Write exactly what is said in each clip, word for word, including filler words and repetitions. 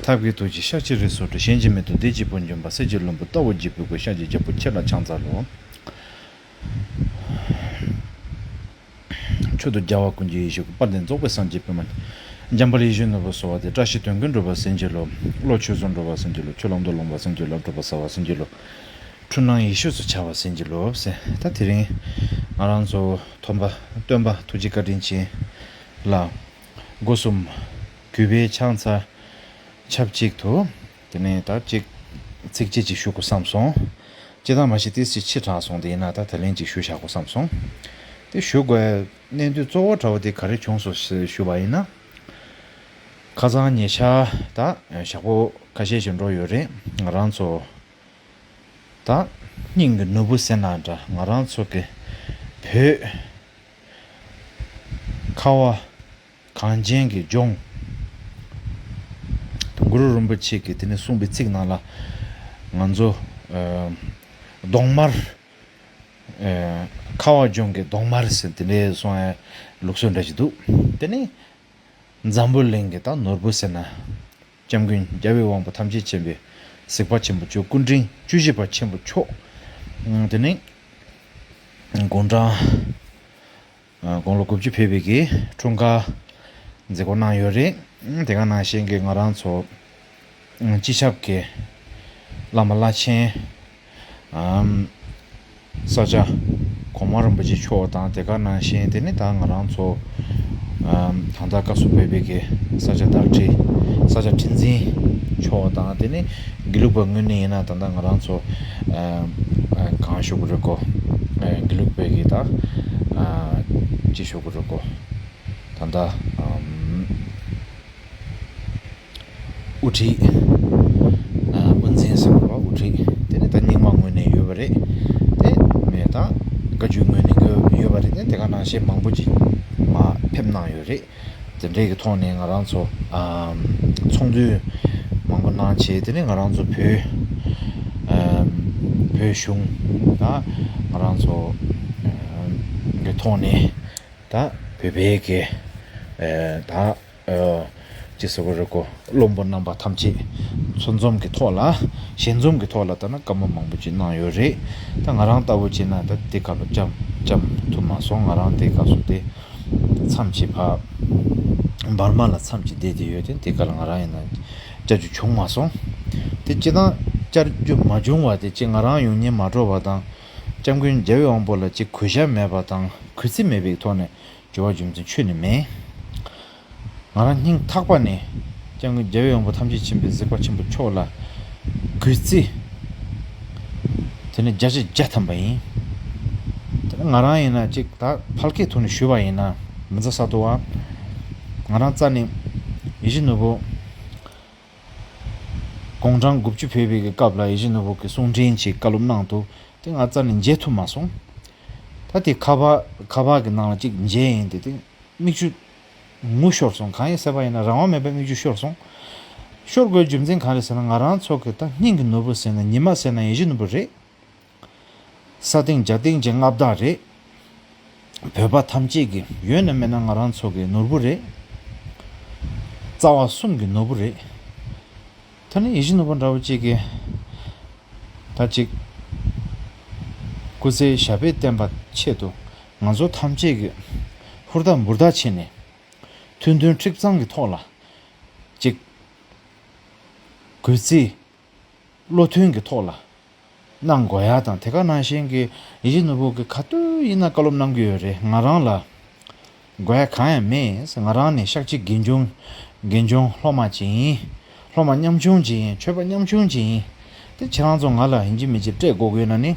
སྟབས་ཀྱིས་ཐུགས་རྗེས་ཤཱཀྱའི་རིགས་སུ་འགྲོ། གཞན་གྱིས་མི་ཐུབ་བདེ་སྐྱིད་པོ་འབྱོངས་པ། གསེར་གྱི་ལྷུན་པོ་ལྟ་བུར་བརྗིད་པའི་སྐུ། ཤཱཀྱའི་རྒྱལ་པོ་ཁྱེད་ལ་ཕྱག་འཚལ་ལོ། མཆོག་ཏུ་རྒྱལ་བ་ཀུན་གྱི་ཡེ་ཤེས་སྐུ། དཔལ་ལྡན་རྫོགས་པའི་སངས་རྒྱས་པདྨ། འཇམ་དཔལ་ཡེ་ཤེས་ནོར་བུ་གསོལ་བ་འདེབས། བཀྲ་ཤིས་དོན་ཀུན་འགྲུབ་པར་བྱིན་གྱིས་རློབས། བློ་ཆོས་སུ་འགྲོ་བར་བྱིན་གྱིས་རློབས། ཆོས་ལམ་དུ་ལོངས་པར་བྱིན་གྱིས་རློབས། སྒྲུབ་པ་གསལ་བར་བྱིན་གྱིས་རློབས། འཁྲུལ་སྣང་ཡེ་ཤེས་སུ་འཆར་བར་བྱིན་གྱིས་རློབས་ཟེར། ད་དེ་རིང་ང་རང་ཚོ་སྟོན་པ་སྟོན་པ་ཐུགས་རྗེ་བཀའ་དྲིན་ཅན་ལ་སྒོ་གསུམ་གུས་པས་ཕྱག་འཚལ་ཆབས་ཅིག་ཏུ། དེ་ནས་ད་ཅིག་ཚིགས་བཅད་ཅིག་ཞུ་དགོས་བསམ་སོང་། སྤྱིར་བཏང་མ་གཞི་ཏོག་ཙམ་ཕྱི་དྲགས་སོང་། དེ་ཡིན་ན་ད་ད་ལན་ཅིག་ཞུ་བཞག་དགོས་བསམ་སོང་། དེ་ཞུ་དགོས་གནད་དོན་གཙོ་བོ་འདྲ་བོ་དེ་ག་རེ་བྱུང་སོང་ཞུ་བ་ཡིན་ན། ཁ་སང་ཉེ་ཆར་ད་ཞག་པོ་ཁ་ཤས་ཤིག་འགྲོ་ཡོད་རེད། ང་རང་ཚོ་ད་སྙིང་གི་ནོར་བུ་ཟེར་ན་འདྲ། ང་རང་ཚོ་གི་བོད་ཁ་བ་གངས་ཅན་གྱི་ལྗོངས། གུ་རུ་རིན་པོ་ཆེ་གིས་དེ་ནས་གསུངས་པའི་ཚིག་ནང་ལ། ང་ཚོ་ཨ་གདོང་དམར། ཨ་ཁ་བ་ལྗོངས་ཀྱི་གདོང་དམར་ཟེར་དེ་འདྲའི་གསུང་ཡ་ལུགས་སྲོལ་འདྲ་ཞིག་འདུག། དེ་ནས་འཛམ་བུ་གླིང་གི་ད་ནོར་བུ་ཟེར་ན། སྐྱབས་མགོན་རྒྱལ་བའི་དབང་པོ་ཐམས་ཅད་མཁྱེན་པའི་གཟིགས་པ་ཆེན་པོ་མཆོག། སྐུ་ཕྲེང་བཅུ་བཞི་པ་ཆེན་པོ་མཆོག། ཨ་དེ་ནས་དགུང་གྲངས་ཨ་དགུང་ལོ་དགུ་བཅུ་ཕེབས་པའི་གི་འཁྲུངས་སྐར་མཛད་སྒོ་གནང་ཡོད་རེད། དེ་ག་ནང་བཞིན་གྱི་ང་རང་ཚོ་སྤྱི་ཁྱབ་ཀྱི་བླ་མ་བླ་ཆེན་ཨམ་ས་སྐྱ་གོང་མ་རིན་པོ་ཆེ་མཆོག་དང་། དེ་ག་ནང་བཞིན་དེ་ནི་ད་ང་རང་ཚོ་ཨམ་ད་ལྟ་བཀའ་ཟུར་བོད་པའི་གི་ས་སྐྱ་བདག་ཁྲི་ས་སྐྱ་ཁྲི་འཛིན་མཆོག་དང་། དེ་ནི་དགེ་ལུགས་པ་ངོས་ནས་ཡིན་ན་ད་ལྟ་ང་རང་ཚོ་ཨམ་ཨ་གང་ཞུ་དགོས་རེད་གོ། ཨ་དགེ་ལུགས་པའི་གི་ད་ཨ་ཅི་ཞུ་དགོས་རེད་གོ། ད་ལྟ་ཨམ་དབུ་ཁྲིད། ཨ་དབུ་འཛིན་ཟེར་བ་དབུ་ཁྲིད་དེ་ནི་ད་རྙིང་མ་ངོས་ནས་ཡོད་པ་རེད། དེ་མེད་ད་བཀའ་བརྒྱུད་ངོས་ནས་ཡོད་པ་རེད། དེ་དེ་ག་ནང་བཞིན་མང་པོ་ཅིག་མར་ཕེབས་གནང་ཡོད་རེད། དེ་འདྲའི་གི་ཐོག་ནས་ང་རང་ཚོ་ཨམ་ཚོགས་འདུ་མང་པོ་གནང་བྱས། དེ་ནས་ང་རང་ཚོ་བོད་ཨམ་བོད་གཞུང་ད་ང་རང་ཚོ་ཨམ་གི་ཐོག་ནས་ད་བོད་པའི་གི་ཨེ་ད་ཨེ་ཅི་ཟེར་དགོས་རེད་གོ། བློན་པོ་རྣམ་པ་ཐམས་ཅད་ཚོགས་འཛོམས་ཀྱི་ཐོག་ལ་ཞལ་འཛོམས་ཀྱི་ཐོག་ལ་ད་ནི་བཀའ་མོལ་མང་པོ་ཅིག་གནང་ཡོད་རེད། ད་ང་རང་ལྟ་བུ་བྱས་ན་ད་དེ་སྐབས་ལ་བཅར་བཅར་ཐུབ་མ་སོང་། ང་རང་དེ་སྐབས་སུ་དེ་མཚམས་ཅིག་ཕར་འབར་མ་ལ་མཚམས་ཅིག་བསྡད་དེ་ཡོད་དེ། དེ་སྐབས་ལ་ང་རང་ཡིན་ན་བཅར་རྒྱུ་བྱུང་མ་སོང་། དེ་སྤྱིར་བཏང་བཅར་རྒྱུ་མ་བྱུང་བ་དེ་གཅིག་ང་རང་ཡོང་སྙིང་མ་བྲོ་བ་དང་། སྐྱབས་མགོན་རྒྱལ་བའི་དབང་པོ་ལ་གཅིག་གུས་ཞབས་མེད་པ་དང་གུས་བརྩི་མེད་པའི་ཐོག་ནས་འབྱོར་བ་རྒྱུ་མཚན་ཁྱོན་ནས་མེད། ང་རང་སྙིང་ཐག་པ་ནས་སྐྱབས་མགོན་རྒྱལ་བའི་དབང་པོ་ཐམས་ཅད་མཁྱེན་པའི་གཟིགས་པ་ཆེན་པོ་མཆོག་ལ་གུས་བརྩི་དེ་ནི་བརྒྱ་ཆ་བརྒྱ་ཐམ་པ་ཡིན། དེ་ནི་ང་རང་ཡིན་ན་གཅིག་ད་ཕལ་སྐད་ཐོག་ནས་ཞུས་པ་ཡིན་ན་མི་ཚ་ས་དུ་བ། ང་རང་རྩ་ནས་ཡིད་བཞིན་ནོར་བུ་དགུང་གྲངས་དགུ་བཅུ་ཕེབས་པའི་སྐབས་ལ་ཡིད་བཞིན་ནོར་བུ་གི་གསུང་འཕྲིན་ཅིག་བཀའ་སློབ་གནང་འདུག། དེ་ང་རྩ་ནས་མཇལ་ཐུབ་མ་སོང་། ད་དེ་ཁ་པར་ཁ་པར་གྱི་ནང་ལ་གཅིག་མཇལ་ཡིན་དེ་དེ། མིག་ཆུ་ངུ་ཤོར་སོང་། གང་ཡིན་ཟེར་བ་ཡིན་ན་རང་དབང་མེད་པའི་མིག་ཆུ་ཤོར་སོང་། ཤོར་དགོས་རྒྱུ་མཚན་གང་རེད་ཟེར་ན། ང་རང་ཚོ་གི་ད་སྙིང་གི་ནོར་བུ་ཟེར་ན་ཉི་མ་ཟེར་ན་ཡིད་བཞིན་ནོར་བུ་རེད། ས་སྟེང་འཇའ་སྟེང་གི་མངའ་བདག་རེད། བོད་པ་ཐམས་ཅད་ཀྱི་ཡོད་ན་མེད་ན་ང་རང་ཚོ་གི་ནོར་བུ་རེད། རྩ་བ་གསུམ་གྱི་ནོར་བུ་རེད། ད་ནི་ཡིད་བཞིན་ནོར་བུ་འདྲ་བོ་གཅིག་གི་ད་ཅིག་སྐུ་ཚེ་ཞབས་པད་བརྟན་པ་ཆེད་དུ་ང་ཚོ་ཐམས་ཅད་ཀྱིས་ཧུར་ཐག་འབུར་ཐག་བྱས་ནས་མཐུན་མཐུན་མཁྲེགས་གཙང་གི་ཐོག་ལ་ཅིག་གུས་བརྩི་བློ་མཐུན་གྱི་ཐོག་ལ་གནང་དགོས་ཡ་དང་། དེ་ག་ནང་བཞིན་གྱི་ཡིད་བཞིན་ནོར་བུ་གི་ག་དུས་ཡིན་ན་བཀའ་སློབ་གནང་གི་ཡོད་རེད། ང་རང་ལ་དགོས་ཡ་གང་ཡང་མེད། ང་རང་ནི་ཤཱཀྱའི་དགེ་སྦྱོང་དགེ་སྦྱོང་སློབ་མ་ཅིག་ཡིན། སློབ་མ་ཉམ་ཆུང་ཅིག་ཡིན། ཆོས་པ་ཉམ་ཆུང་ཅིག་ཡིན། དེ་ཁྱེད་རང་ཚོ་ང་ལ་ཡིན་གཅིག་མིན་གཅིག་སྤྲད་དགོས་ཀྱི་ཡོད་ན་ནི།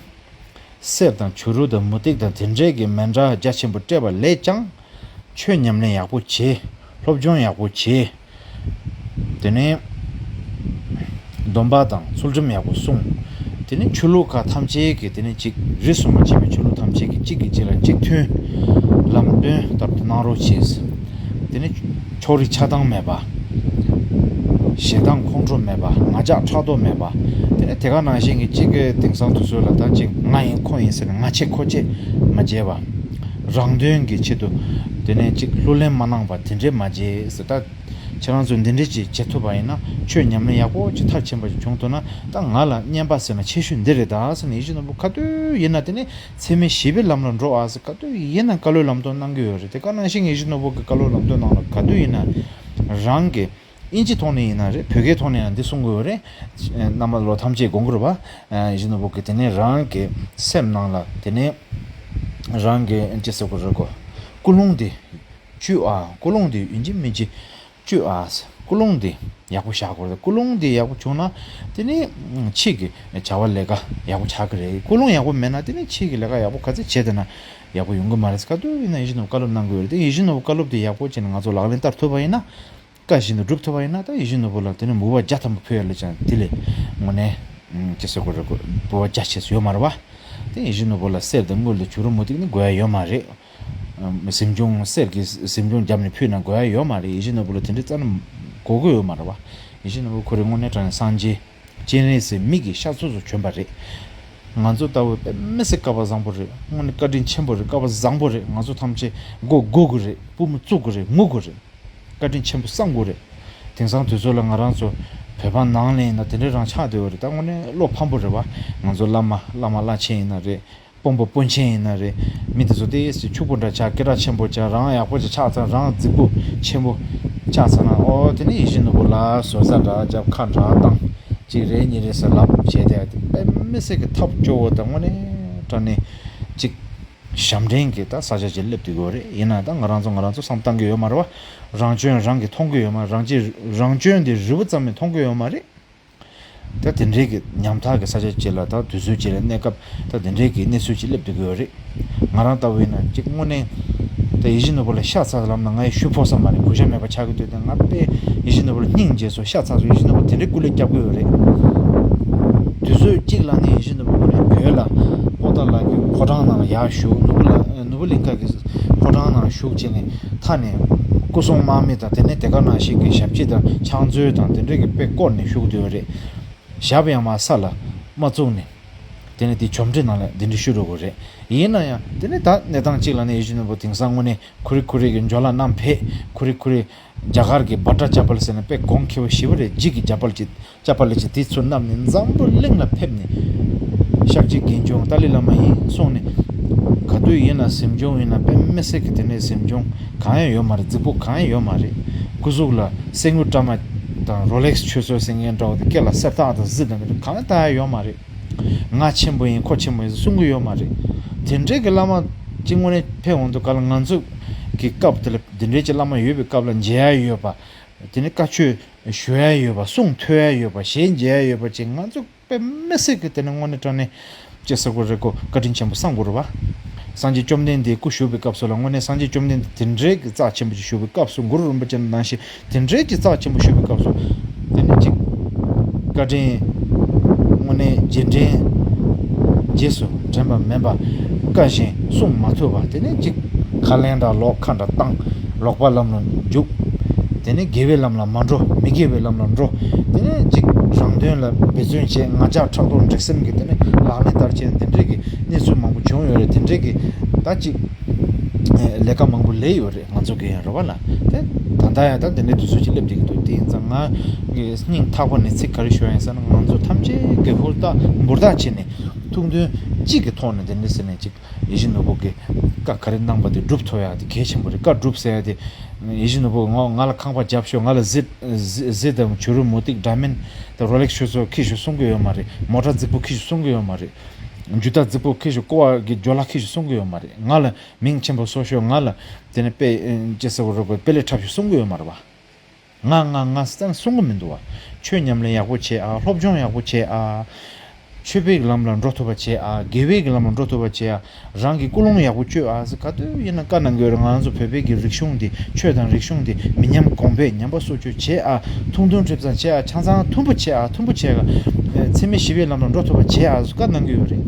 གསེར་དང་བྱུ་རུ་དང་མུ་ཏིག་དང་དེ་འདྲའི་གི་མཎྜལ་རྒྱ་ཆེན་པོ་སྤྲད་པ་ལས་ཀྱང་། ཆོས་ཉམས་ལེན་ཡག་པོ་བྱེད། སློབ་སྦྱོང་ཡག་པོ་བྱེད། དེ་ནས་སྡོམ་པ་དང་ཚུལ་ཁྲིམས་ཡག་པོ་སྲུང་། དེ་ནས་ཆོས་ལུགས་ཁག་ཐམས་ཅད་ཀྱི་དེ་ནས་གཅིག་རིས་སུ་མ་ཆད་པའི་ཆོས་ལུགས་ཐམས་ཅད་ཀྱི་གཅིག་གིས་གཅིག་ལ་གཅིག་མཐུན་ལམ་སྟོན་ལྟར་དུ་གནང་རོགས་བྱེད། དེ་ནས་ཕྱོགས་རིས་ཆགས་སྡང་མེད་པ། ཞེ་སྡང་ཁོང་ཁྲོ་མེད་པ། ང་རྒྱལ་ཕྲག་དོག་མེད་པ། དེ་ནས་དེ་ག་ནང་བཞིན་གྱི་གཅིག་གི་དེང་སང་དུས་ཚོད་ལ་ད་གཅིག་ང་ཡིན་ཁོ་ཡིན་ཟེར་ནས་ང་ཆེ་ཁོ་ཆེ་མ་བྱེད་པ། རང་དོན་གྱི་ཆེད་དུ་དེ་ནས་གཅིག་ལྷུར་ལེན་མ་གནང་བ་དེ་འདྲས་མ་བྱེད་ཟེར། ད་ ཁྱེད་རང་ཚོས་འདི་འདྲས་ཅིག་བྱེད་ཐུབ་པ་ཡིན་ན། ཆོས་ཉམས་ལེན་ཡག་པོ་ཅིག་མཐར་ཕྱིན་པ་ཅིག་བྱུང་ཐུབ་ན། ད་ང་ལ་རྔན་པ་ཟེར་ན་ཆེ་ཤོས་འདི་རེད་ད་ཟེར་ནས། ཡིད་བཞིན་ནོར་བུ་ག་དུས་ཡིན་ན་དེ་ནས་ཚད་མེད་བཞི་པའི་ལམ་ལ་འགྲོ་ཨ་ཟེར་ག་དུས་ཡིན་ན་བཀའ་སློབ་ལམ་སྟོན་གནང་གི་ཡོད་རེད། དེ་ག་ནང་བཞིན་ཡིད་བཞིན་ནོར་བུ་གི་བཀའ་སློབ་ལམ་སྟོན་ནང་ལ་ག་དུས་ཡིན་ན་རང་གི་ཨིན་ཇི་ཐོག་ནས་ཡིན་ན་རེད། བོད་སྐད་ཐོག་ནས་ཡང་འདི་གསུང་གི་ཡོད་རེད། རྣམ་པ་ལོ་ཐམས་ཅད་དགོངས་ཀྱི་རེད་པ། ཡིད་བཞིན་ནོར་བུ་གི་དེ་ནས་རང་གི་སེམས་ནང་ལ་དེ་ནས་རང་གི་ཅི་ཟེར་དགོས་རེད་གོ། ཀུན་སློང་དེ་བཅོས་ཨ། ཀུན་སློང་དེ་ཡིན་གཅིག་མིན་གཅིག་བཅོས་ཨ། ཀུན་སློང་དེ་ཡག་པོ་བཞག་དགོས་རེད། ཀུན་སློང་དེ་ཡག་པོ་བྱུང་ན་དེ་ནས་ཕྱིས་ཀྱི་བྱ་བ་ལས་ཀ་ཡག་པོ་ཆགས་ཀྱི་རེད། ཀུན་སློང་ཡག་པོ་མེད་ན་དེ་ནས་ཕྱིས་ཀྱི་ལས་ཀ་ཡག་པོ་ག་ཚོད་བྱས་བསྡད་ན་ཡག་པོ་ཡོང་གི་མ་རེད། ག་དུས་ཡིན་ན་ཡིད་བཞིན་ནོར་བུ་བཀའ་སློབ་གནང་དགོས་རེད། དེ་ཡིད་བཞིན་ནོར་བུ་བཀའ་སློབ་དེ་ཡག་པོ་བྱས་ནས་ང་ཚོ་ལག་ལེན་བསྟར་ཐུབ་པ་ཡིན་ན། བཀའ་བཞིན་དུ་སྒྲུབ་ཐུབ་པ་ཡིན་ན། ད་ཡིད་བཞིན་ནོར་བུ་ལ་དེ་ནས་མོས་པ་བརྒྱ་ཐམ་པ་ཕུལ་ཡ་ལས་ཀྱང་དེ་ལས་དངོས་གནས་ཅི་ཟེར་དགོས་རེད་གོ། འབུལ་བ་རྒྱ་ཆེ་ས་ཡོད་མ་རེད་པ། དེ་ཡིད་བཞིན་ནོར་བུ་ལ་གསེར་དང་དངུལ་དང་བྱུ་རུ་མུ་ཏིག་ནི་དགོས་ཡ་ཡོད་མ་རེད། གཟིམ་ཆུང་། གསེར་གྱི་གཟིམ་ཆུང་བརྒྱབ་ནས་ཕུལ་ན་དགོས་ཡ་ཡོད་མ་རེད། ཡིད་བཞིན་ནོར་བུ་ལ་དེ་འདྲའི་རྩ་ནས་དགོས་ཀྱི་ཡོད་མ་རེད་པ། ཡིད་བཞིན་ནོར་བུ་ཁོ་རང་དངོས་གནས་དྲང་གནས་སངས་རྒྱས་སྤྱན་རས་གཟིགས་མི་གི་ཤ་ཚུགས་སུ་བྱོན་པ་རེད། ང་ཚོ་ལྟ་བུ་དཔེ་མི་སྲིད་སྐལ་བ་བཟང་པོ་རེད། དངོས་གནས་བཀའ་དྲིན་ཆེན་པོ་རེད། སྐལ་བ་བཟང་པོ་རེད། ང་ཚོ་ཐམས་ཅད་མགོ་སྒུར་དགོས་རེད། པུས་མོ་བཙུགས་དགོས་རེད། ངུ་དགོས་རེད། བཀའ་དྲིན་ཆེན་པོ་བསམ་དགོས་རེད། དེང་སང་དུས་ཚོད་ལ་ང་རང་ཚོ་བོད་པ་ནང་ལ་ཡིན་ན་དེ་འདྲའི་རང་ཆགས་བསྡད་ཡོད་རེད། ད་དངོས་གནས་བློ་ཕམ་པོ་རེད་པ། ང་ཚོ་བླ་མ་བླ་མ་བླ་ཆེན་ཡིན་ན་རེད། དཔོན་པོ་དཔོན་ཆེན་ཡིན་ན་རེད། མི་དེ་ཚོ་ཏོག་ཙམ་ཕྱུག་པོ་འདྲ་ཆགས། སྐད་གྲགས་ཆེན་པོ་ཆགས། རང་ཡག་པོ་ཅིག་ཆགས་ཚར། རང་རྫིག་པོ་ཆེན་པོ་ཆགས་ཚར་ན། ཨོ་དེ་ནས་ཡིད་བཞིན་ནོར་བུ་ལ་ཟུར་ཟ་འདྲ་རྒྱབ། ཁ་འདྲ་བཏང་། གཅིག་རེ་གཉིས་རེ་ཟེར་ལབ་བྱས་ཏེ། དེ་དཔེ་མི་སྲིད་ཀྱི་ཐབས་སྐྱོ་བོ་དང་། དངོས་གནས་དྲང་གནས་ཅིག་ཞབས་འདྲེན་གྱི་ད་ས་ཆ་ཅིག་སླེབས་བསྡད་ཡོད་རེད། ཡིན་ན་ད་ང་རང་ཚོ་ང་རང་ཚོ་བསམ་བཏང་གི་ཡོད་མ་རེད་པ། རང་སྐྱོན་རང་གིས་མཐོང་གི་ཡོད་མ་རེད། རང་སྐྱོན་རང་སྐྱོན་དེ་རི་བོ་ཙམ་ཡང་མཐོང་གི་ཡོད་མ་རེད། ད་དེ་འདྲའི་གི་ཉམ་ཐག་གི་ས་ཆ་ཅིག་ལ། ད་དུས་ཚོད་ཅིག་ལ་གནས་སྐབས་ད་དེ་འདྲའི་གི་གནས་ཚུལ་ཅིག་སླེབས་བསྡད་ཀྱི་ཡོད་རེད། ང་རང་ལྟ་བུ་ཡིན་ན་ཅིག་དངོས་གནས་ད་ཡིད་བཞིན་ནོར་བུ་ལ་ཤ་ཚ་ལབ་ན་ང་ཡི་ཤུགས་ཕོག་ས་མ་རེད། གུས་ཞབས་མེད་པ་ཆགས་ཀྱི་འདུག། ད་ང་དཔེ་ཡིད་བཞིན་ནོར་བུ་ལ་སྙིང་རྗེ་སོང་། ཤ་ཚ་སོང་། ཡིད་བཞིན་ནོར་བུ་དེ་འདྲའི་སྐུ་ལས་བསྐྱབས་ཀྱི་ཡོད་རེད། དུས་ཚོད་གཅིག་ལ་ནི་ཡིད་བཞིན་ནོར་བུ་ཁོ་རང་བོད་ལ་པོ་ཏཱ་ལ་གི་ཕོ་བྲང་ནང་ཡར་བཞུགས། ནོར་བུ་ལ་ནོར་བུ་གླིང་ཁ་གི་ཕོ་བྲང་ནང་བཞུགས་བྱས་ནས་མཐའ་ནས་སྐུ་གསུང་དམག་མི་དང་། དེ་ནས་དེ་ག་ནང་བཞིན་གྱི་ཞབས་ཕྱི་དང་ཕྱག་མཛོད་དང་དེ་འདྲའི་གི་དཔེ་བསྐོར་ནས་བཞུགས་བསྡད་ཡོད་རེད། ཞབས་ཡང་མར་ས་ལ་མ་བཙུགས་ནས། དེ་ནས་དེ་ཆོ་འཕྲུལ་ནང་ལ་འདི་འདྲ་ཞུ་རུ་དགོས་རེད། ཡིན་ན་ཡང་དེ་ནས་ད་གནས་སྟངས་གཅིག་ལ་ནི་ཡིད་བཞིན་ནོར་བུ་དེང་སང་དངོས་གནས་ཁུ་རི་ཁུ་རི་གི་འཇོ་ལ་བསྣམས་ཕེབས། ཁུ་རི་ཁུ་རི་རྒྱ་གར་གྱི་བྷ་ཏྲ་ཅ་པལ་ཟེར་ནས་དཔེ་གོང་ཁེ་པོ་ཞེ་པོ་རེད། འཇིགས་ཀྱི་ཅ་པལ་ཅིག་ཅ་པལ་ཅིག་དེ་ཚུར་བསྣམས་ནས་འཛམ་བུ་གླིང་ལ་ཕེབས་ནས། ཤཱཀྱའི་དགེ་སྦྱོང་ཏཱ་ལའི་བླ་མ་ཡིན་གསུངས་ནས། ག་དུས་ཡིན་ན་གཟིམ་ཆུང་ཡིན་ན་དཔེ་མི་སྲིད་ཀྱི་དེ་འདྲའི་གཟིམ་ཆུང་གང་ཡང་ཡོད་མ་རེད། རྫིག་པོ་གང་ཡང་ཡོད་མ་རེད། སྐུ་གཟུགས་ལ་གསེར་དངུལ་བཀྲ་མ་དང་རོ་ལེགས་ཆུ་ཚོད་ཟེར་མཁན་འདྲ་བོ་དེ། སྐེ་ལ་གསེར་ཐག་དང་གཟི་དང་དེ་འདྲ་གང་ཡང་བཏགས་ཡ་ཡོད་མ་རེད། ང་ཆེན་པོ་ཡིན་ཁོ་ཆེན་པོ་ཡིན་གསུང་གི་ཡོད་མ་རེད། དེ་འདྲའི་གི་བླ་མ་གཅིག་དངོས་གནས་ཕེབས་འོང་དུས་ག་ལ། ང་ཚོ་གི་སྐབས་དེ་ལ་དེ་འདྲའི་གི་བླ་མ་ཡོད་པའི་སྐབས་ལ་མཇལ་ཡ་ཡོད་པ། དེ་ནས་བཀའ་ཆོས་ཞུ་ཡ་ཡོད་པ། གསུང་ཐོས་ཡ་ཡོད་པ། ཞལ་མཇལ་ཡ་ཡོད་པ་ཅིག་ང་ཚོ་དཔེ་མི་སྲིད་ཀྱི་དེ་ནས་དངོས་གནས་དྲང་གནས་ཅི་ཟེར་དགོས་རེད་གོ། བཀའ་དྲིན་ཆེན་པོ་བསམ་དགོས་རེད་པ། སངས་རྒྱས་བཅོམ་ལྡན་འདས་སྐུ་བཞུགས་པའི་སྐབས་སུ་ལ་དངོས་གནས་སངས་རྒྱས་བཅོམ་ལྡན་འདས་དེ་འདྲའི་གི་རྩ་ཆེན་པོ་ཅིག་བཞུགས་པའི་སྐབས་སུ། གུ་རུ་རིན་པོ་ཆེ་ནང་བཞིན་དེ་འདྲའི་གི་རྩ་ཆེན་པོ་བཞུགས་པའི་སྐབས་སུ། དེ་ནས་ཅིག་བཀའ་དྲིན་དངོས་གནས་རྗེས་དྲན། རྗེས་སུ་དྲན་པ་མིན་པ། བཀའ་བཞིན་སྲུང་མ་ཐུབ་པ། དེ་ནས་ཅིག་ཁ་ལན་འདྲ་ལོག་ཁ་འདྲ་བཏང་། ལོག་པའི་ལམ་ལ་འཇུག། དེ་ནས་དགེ་བའི་ལམ་ལ་མ་འགྲོ། མི་དགེ་བའི་ལམ་ལ་འགྲོ། དེ་ནས་ཅིག་རང་དོན་ལ་འབད་བརྩོན་བྱས། ང་རྒྱལ་ཕྲག་དོག་འགྲིག་སེམས་ཀྱི་དེ་ནས་ལག་ལེན་བསྟར་བྱས། དེ་འདྲའི་གི་གནས་ཚུལ་མང་པོ་བྱུང་ཡོད་རེད། དེ་འདྲའི་གི་ད་ཅིག་ལས་ཀ་མང་པོ་ལས་ཡོད་རེད། ང་ཚོ་གི་ཡང་རེད་པ་ལ། དེ་ད་ལྟ་ཡང་ད་དེ་འདྲའི་དུས་ཚོད་ཅིག་སླེབས་བསྡད་ཀྱི་འདུག། དེ་ཡིན་ཙང་ང་གི་སྙིང་ཐག་པ་ནས་ཚིག་ག་རེ་ཞུ་ཡ་ཡིན་ཟེར་ན། ང་ཚོ་ཐམས་ཅད་ཀྱི་ཧུར་ཐག་འབུར་ཐག་བྱས་ནས་ཐུགས་འདུན་གཅིག་གི་ཐོག་ནས་དེ་འདྲ་ཟེར་ནས་ཅིག་ཡིད་བཞིན་ནོར་བུ་གི་བཀའ་ག་རེ་གནང་པ་དེ་སྒྲུབ་ཐུབ་ཡ་དེ་གལ་ཆེན་པོ་རེད། བཀའ་སྒྲུབ་ཟེར་ཡ་དེ། ཡིད་བཞིན་ནོར་བུ་ང་ང་ལ་ཁང་པ་རྒྱབ་ཤོག། ང་ལ་གཟི་གཟི་གཟི་དང་བྱུ་རུ་མུ་ཏིག་འདྲ་མིན་དང་རོ་ལེགས་ཆུ་ཚོད་འཁྱེར་ཤོག་གསུང་གི་ཡོད་མ་རེད། མོ་ཊ་རྫིག་པོ་འཁྱེར་ཤོག་གསུང་གི་ཡོད་མ་རེད། ཇུ་ཏ་རྫིག་པོ་འཁྱེར་ཤོག། ཀོ་བ་གི་ཇོ་ལ་འཁྱེར་ཤོག་གསུང་གི་ཡོད་མ་རེད། ང་ལ་མིང་ཆེན་པོ་བཟོ་ཤོག། ང་ལ་དེ་ནས་དཔེ་ཅི་ཟེར་དགོས་རེད་གོ། དཔེ་ལེགས་འཁྲབ་ཤོག་གསུང་གི་ཡོད་མ་རེད་པ། ང་ང་ང་ཟེར་ཙང་གསུང་གི་མི་འདུག་བ། ཆོས་ཉམས་ལེན་ཡག་པོ་བྱེད་ཨ། སློབ་སྦྱོང་ཡག་པོ་བྱེད་ཨ། ཆོས་པའི་ལམ་ལ་འགྲོ་ཐུབ་པ་བྱེད་ཨ། དགེ་བའི་ལམ་ལ་འགྲོ་ཐུབ་པ་བྱེད་ཨ། རང་གི་ཀུན་སློང་ཡག་པོ་བཅོས་ཨ་ཟེར་ག་དུས་ཡིན་ན་བཀའ་གནང་གི་ཡོད་རེད། ང་རང་ཚོ་བོད་པའི་གི་རིག་གཞུང་འདི། ཆོས་དང་རིག་གཞུང་འདི་མི་ཉམས་གོང་འཕེལ་ཉམས་པ་སོར་ཆུད་བྱེད་ཨ། ཐུང་ཐུང་ཁྲིམས་གཙང་བྱེད་ཨ། ཆ་ཚང་མཐུན་པོ་བྱེད་ཨ། མཐུན་པོ་བྱེད་ཨ། ཚད་མེད་བཞི་པའི་ལམ་ལ་འགྲོ་ཐུབ་པ་བྱེད་ཨ་ཟེར་བཀའ་གནང་གི་ཡོད་རེད།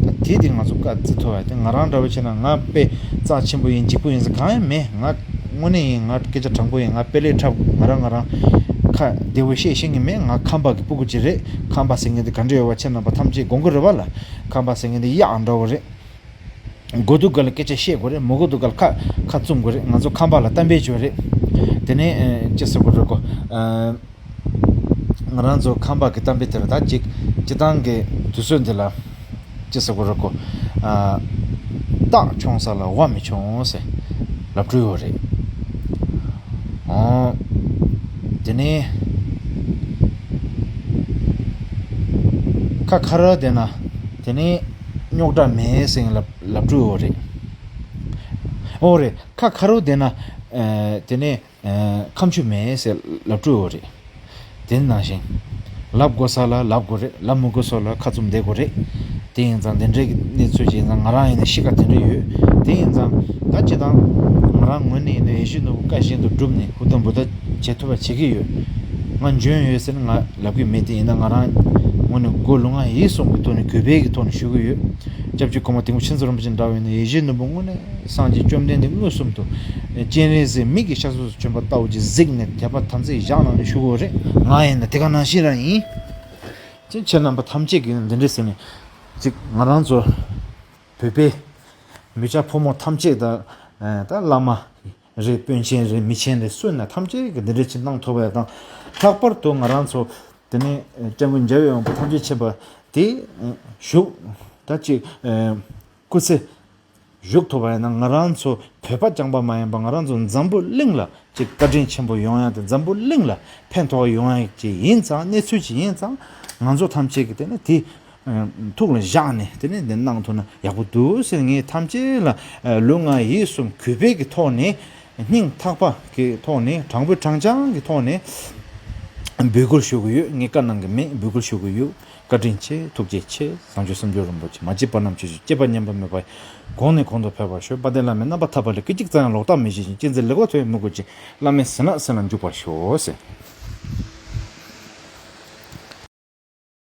ད་དེ་དེ་ང་ཚོ་བཀའ་བརྩི་ཐུབ་ཨ། དེ་ང་རང་འདྲ་བོ་བྱས་ན་ང་དཔེ་རྩ་ཆེན་པོ་ཡིན། འཇིགས་པོ་ཡིན་ཟེར་གང་ཡང་མེད། ང་དངོས་གནས་ཡིན། ང་སྐད་ཆ་དྲང་པོ་ཡིན། ང་དཔེ་ལེགས་འཁྲབ། ང་རང་ང་རང་ཁ་བདེ་བོ་བཤད་ཤེས་ཀྱི་མེད། ང་ཁམས་པ་གི་སྤུ་གུ་ཅིག་རེད། ཁམས་པ་ཟེར་མཁན་དེ་ག་འདྲ་ཡོད་པ་ཁྱེད་རྣམ་པ་ཐམས་ཅད་དགོངས་ཀྱི་རེད་པ་ལ། ཁམས་པ་ཟེར་མཁན་དེ་གཡག་འདྲ་བོ་རེད། དགོས་དུས་སྒང་ལ་སྐད་ཆ་བཤད་དགོས་རེད། མི་དགོས་དུས་སྒང་ལ་ཁ་ཁ་བཙུམ་དགོས་རེད། ང་ཚོ་ཁམས་པ་ལ་གཏམ་དཔེ་བརྗོད་རེད། དེ་ནས་ཅི་ཟེར་དགོས་རེད་གོ། ང་རང་ཚོ་ཁམས་པ་གི་གཏམ་དཔེ་དེར་ད་ཅིག་སྤྱི་བཏང་གི་དུས་ཚོད་འདི་ལ་ཅི་ཟེར་དགོས་རེད་གོ། སྟག་མཆོང་ས་ལ་ཝ་མི་མཆོང་ཟེར་ལབ་འགྲོ་ཡོད་རེད། ཨོ། དེ་ནས་ཁ་ཁ་ར་བསྡད་ན་དེ་ནས་རྙོག་དྲ་མེད་ཟེར་ལབ་ལབ་འགྲོ་ཡོད་རེད། ཨོ་རེད། ཁ་ཁ་རུ་བསྡད་ན། དེ་ནས་ཁ་མཆུ་མེད་ཟེར་ལབ་འགྲོ་ཡོད་རེད། དེ་ནང་བཞིན། ལབ་དགོས་ས་ལ་ལབ་དགོས་རེད། ལབ་མི་དགོས་ས་ལ་ཁ་བཙུམ་བསྡད་དགོས་རེད། དེ་ཡིན་ཙང་འདི་འདྲའི་གནས་ཚུལ་ཅིག་ཡིན་ཙང་ང་རང་ཡིན་ན་གཤིས་ཀ་དེ་འདྲ་ཡོད། དེ་ཡིན་ཙང་ད་སྤྱི་བཏང་ང་རང་ངོས་ནས་ཡིན་ན་ཡིད་བཞིན་ནོར་བུ་བཀའ་བཞིན་དུ་བསྒྲུབས་ནས་ཧུར་ཐག་འབད་ཐག་བྱེད་ཐུབ་པ་བྱེད་ཀྱི་ཡོད། ང་འཇོན་ཡོད་ཟེར་ན་ང་ལབ་ཀྱི་མེད། དེ་ཡིན་ན་ང་རང་ངོས་ནས་སྒོ་ལུས་ངག་ཡིད་གསུམ་གྱི་ཐོག་ནས་གུས་པའི་གི་ཐོག་ནས་ཞུ་གི་ཡོད། སྐྱབས་རྗེ་གོང་མ་དིལ་མགོ་མཁྱེན་བརྩེ་རིན་པོ་ཆེ་འདྲ་བ་ཡིན་ན་ཡིད་བཞིན་ནོར་བུ་དངོས་གནས་སངས་རྒྱས་བཅོམ་ལྡན་འདས་མངོན་སུམ་དུ་སྤྱན་རས་གཟིགས་མིག་གི་ཤར་ཕྱོགས་སུ་བྱོན་པ་ལྟ་བུ་ཅིག་གཟིགས་ནས་དད་པ་དམ་ཚིག་བཞག་གནང་ནས་ཞུ་གི་ཡོད་རེད། ང་ཡིན་ན་དེ་ག་ནང་བཞིན་རང་ཡིན། ཅིག་ཁྱེད་རྣམ་པ་ཐམས་ཅད་ཀྱིས་འདི་འདྲ་ཟེར་ནས་ཅིག་ང་རང་ཚོ་བོད་པའི་མི་སྐྱ་ཕོ་མོ་ཐམས་ཅད་དང་ད་བླ་མ་རེད། དཔོན་ཆེན་རེད། མི་ཆེན་རེད། སུ་ཡིན་ན་ཐམས་ཅད་ཀྱིས་འདི་འདྲ་ཅིག་གནང་ཐུབ་པ་དང་། ལྷག་པར་དུ་ང་རང་ཚོ་དེ་ནས་སྐྱབས་མགོན་རྒྱལ་བའི་དབང་པོ་ཐམས་ཅད་མཁྱེན་པ་དེ་བཞུགས་ད་ཅིག་སྐུ་ཚེ་བཞུགས་ཐུབ་པ་ཡིན་ན། ང་རང་ཚོ་བོད་པ་རྐྱང་པ་མ་ཡིན་པ་ང་རང་ཚོ་འཛམ་བུ་གླིང་ལ་ཅིག་བཀའ་དྲིན་ཆེན་པོ་ཡོང་ཡ་དེ། འཛམ་བུ་གླིང་ལ་ཕན་ཐོགས་ཡོང་ཡ་ཅིག་ཡིན་ཙང་། གནས་ཚུལ་ཅིག་ཡིན་ཙང་། ང་ཚོ་ཐམས་ཅད་ཀྱིས་དེ་ནས་དེ་ཐུགས་ལ་བཞག་ནས་དེ་ནས་འདི་གནང་ཐུབ་ན་ཡག་པོ་འདུག་ཟེར། ངས་ཐམས་ཅད་ལ་ལུས་ངག་ཡིད་གསུམ་གུས་པའི་གི་ཐོག་ནས། སྙིང་ཐག་པ་གི་ཐོག་ནས། དྲང་པོའི་དྲང་འཕྱང་གི་ཐོག་ནས་འབོད་སྐུལ་ཞུ་གི་ཡོད། ངས་བཀའ་གནང་གི་མེད། འབོད་སྐུལ་ཞུ་གི་ཡོད། བཀའ་དྲིན་ཆེ། ཐུགས་རྗེ་ཆེ། བཟང་སྤྱོད་སེམས་མཆོག་རིན་པོ་ཆེ། མ་སྐྱེས་པ་རྣམས་སྐྱེས་ཤོག། སྐྱེས་པ་ཉམས་པ་མེད་པ་ཡི། གོང་ནས་གོང་དུ་འཕེལ་བར་ཤོག། དཔལ་ལྡན་བླ་མའི་རྣམ་པར་ཐར་པ་ལས། སྐད་ཅིག་ཙམ་ཡང་ལོག་ལྟ་མི་བྱེད་ཅིང་། ཅི་མཛད་ལེགས་པར་མཐོང་བའི་མོས་གུས་ཀྱིས། བླ་མའི་ཞལ་སྔ་ས་ལ་འཇུག་པར་ཤོག་ཟེར།